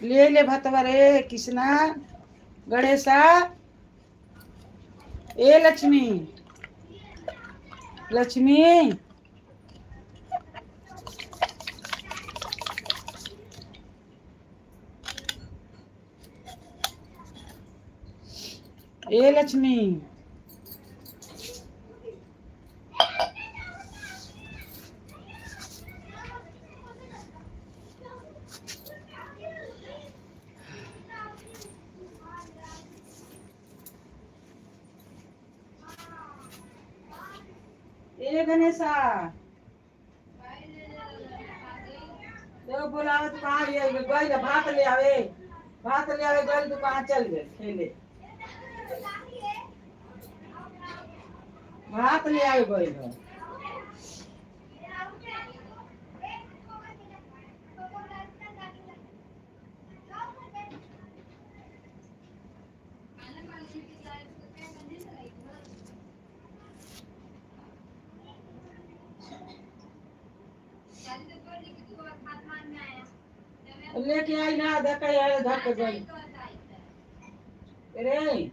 ले ले भतवा रे कृष्णा, गणेशा, ए लक्ष्मी, लक्ष्मी। ए लक्ष्मी। ए गणेशा, देखो बोलावत कहाँ ये गइल भात ले आवे, भात ले आवे गइल तो कहाँ चल गए खेले। भात ले आवे गइल ह। लेके आई ना, धक्का आए धक्का गई रे।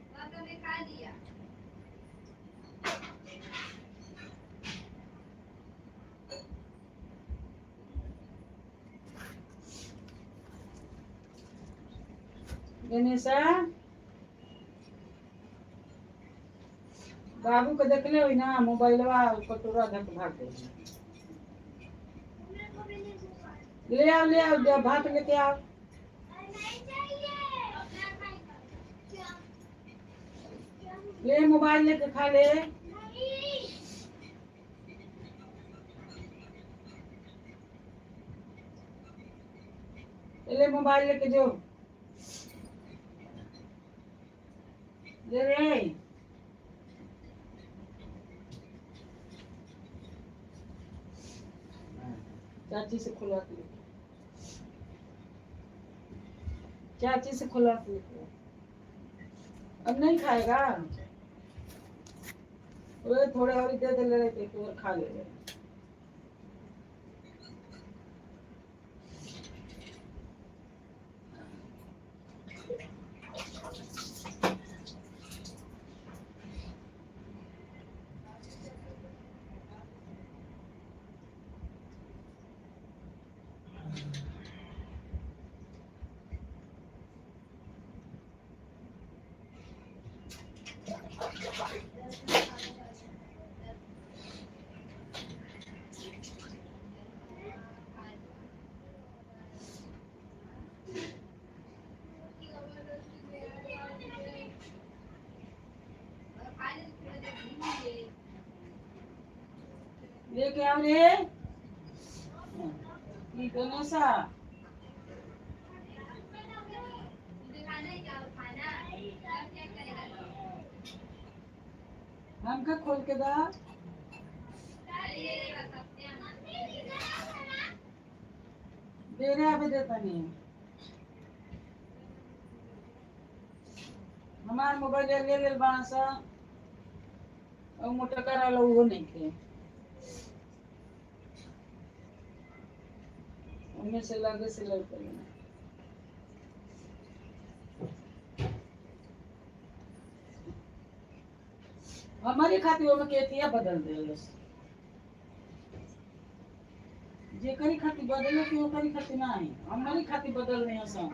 गणेशा बाबू के देखले होई ना मोबाइलवा कटोरा धक भाग गई। ले आओ, ले आओ, दे, भात लेके आओ। ले मोबाइल लेके खा ले। ले मोबाइल लेके जो ले रे। चाची से खुलवा के लेके, चाची से खुलवा के लेके। अब नहीं खाएगा वो, थोड़े और दे दे ले रहे थे और खा ले रहे। लेके आओ रे गणेशा। हमका खोल के दा। दे रहे अभी देता नहीं। हमार मोबाइल ले ले बाड़ा सा और मोटा करा लो, वो नहीं थे उनमें से लगे से लग कर। हमारी खातिर ओमे केतिया बदल देलस, जेकरी खातिर बदले कि ओकरी खातिर नहीं, हमारी खातिर बदल रहे हैं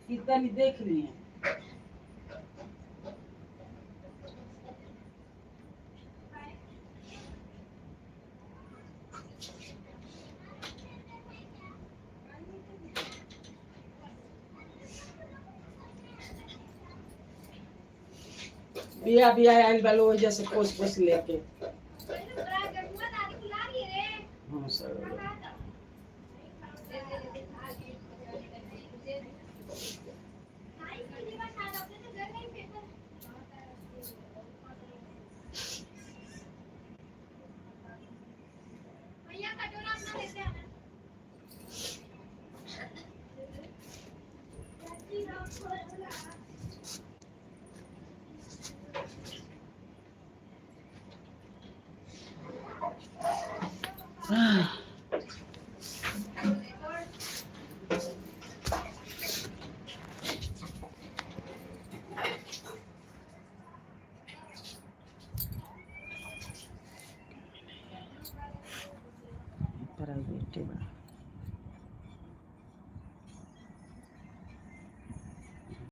कि तनी देख लिए। बिया बिया आयल बा लोग जैसे पोस पोस लेके। हाँ सर।